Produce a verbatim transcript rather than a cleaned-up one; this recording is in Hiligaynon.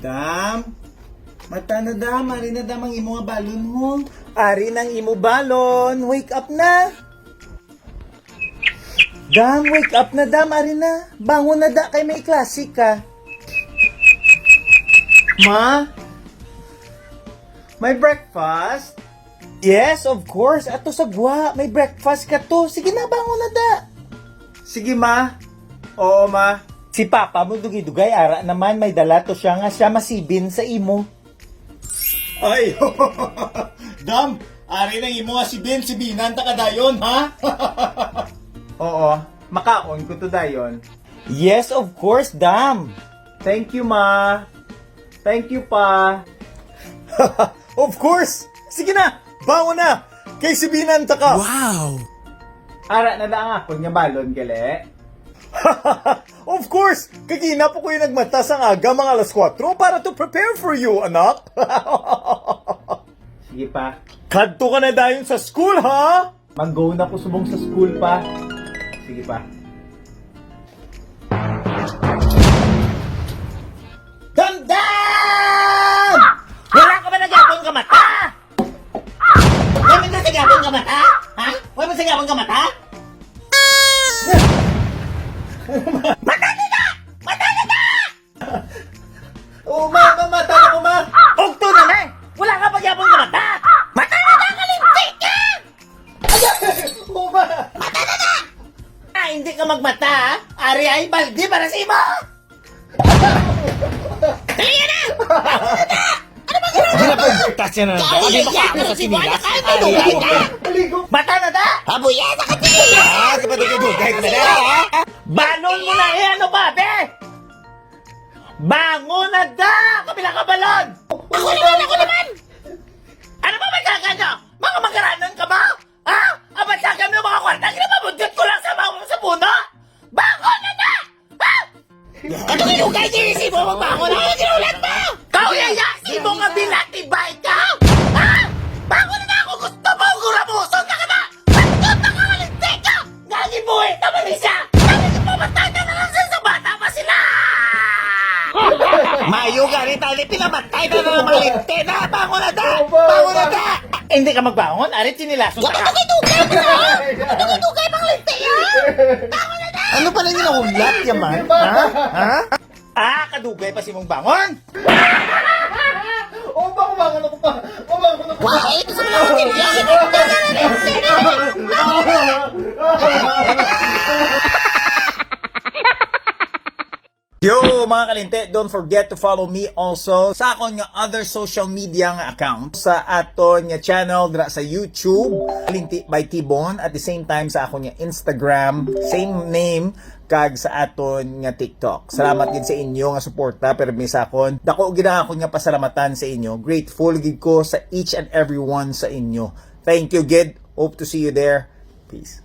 Dam? Mata na, Dam. Ari na, Dam, ang imo nga balon, ho. Ari nang imo balon. Wake up na. Dam, wake up na, Dam. Ari na. Bangon na, da, kay may klase ka. Ma? May breakfast? Yes, of course. Ato sa gwa, may breakfast ka to. Sige na, bangon na, da. Sige, ma. Oo, ma. Si Papa mo, dugay-dugay, ara naman, may dala to siya nga siya masibin sa imo. Ay, Dam, ari nang imo nga sibin, sibinan ta ka dayon, ha? Oo, makaon ko to dayon. Yes, of course, Dam. Thank you, ma. Thank you, pa. Of course. Sige na, bangon na. Kay sibinan ta ka. Wow! Ara na lang akon nga balon, gali. Of course! Kagina po ko yung nagmata sang aga, mga alas kwatro, para to prepare for you, anak. Sige pa. Kadto ka na dayon sa school, ha? Mag-go na ko subong sa school pa. Sige pa. Damdam! Wala ka ba nagyapon ka mata? Wala man sa gyapon ka mata? Ha? Wala man sa gyapon ka mata? Mata na na! Mata na na! Oh, ma, ma, mata na ko, ma! Ugto na na! Wala ka pa gyapon ka mata? Mata na na! Kalinti ka! Oh, ma! Mata na na! Ah, hindi ka magmata, ha? Ari ay balde para sa imo! Dali na! Ano ba? Hindi na po, tas yan na lang. Ay, ay, ay, ano, sinilas? Ay, ay, ay. Mata na da! Habuya sa kasi! Ah, sa patugay-dugay na da, ha? Balon mo na eh, ano ba, be? Bangon na da! Kabila ka balon! Ako naman, ako naman! Ano ba may kaka nyo? Mga magaranan ka ba? Ha? Abat sa akin yung mga kwarta, ginamabudgot ko lang sa mga sa puno? Bangon na da! Ha? Ano ginugay niya yung simo magbangon? Ano ginulat mo? Kauyaya, simo nga binatibay ka? Ha? Bangon na ako, gusto mo, guramuson na ka na! Ba't ka nakalinti ka? Nga gibuhi naman ni siya! Sabi ko, pamatay ka na lang siya sa bata pa sila! Mayo gani, tali, pinamatay na lang mga linti na! Bangon na da! Bangon na da! Hindi ka magbangon? Arit, sinilason Wa ka ka! magidugay na! Wa ka magidugay, mga linti, ha? Bangon na da! Ano pa lang yung nahulat, yaman? Ha? Ha? Ah, kadugay pa si mong bangon! Oh, pa, kumangon ako pa! Kumangon ako pa! Wah, ito sa mga Yo, mga kalinti, don't forget to follow me also sa akon nga other social media nga account, sa aton nga channel dira sa YouTube, Kalinti by Tibon, at the same time sa akon nga Instagram, same name, kag sa aton nga TikTok. Salamat gid sa inyo nga suporta, pero mi sa akon, dako gid ang akon nga pasalamatan sa inyo. Grateful gid ko sa each and every one sa inyo. Thank you gid. Hope to see you there. Peace.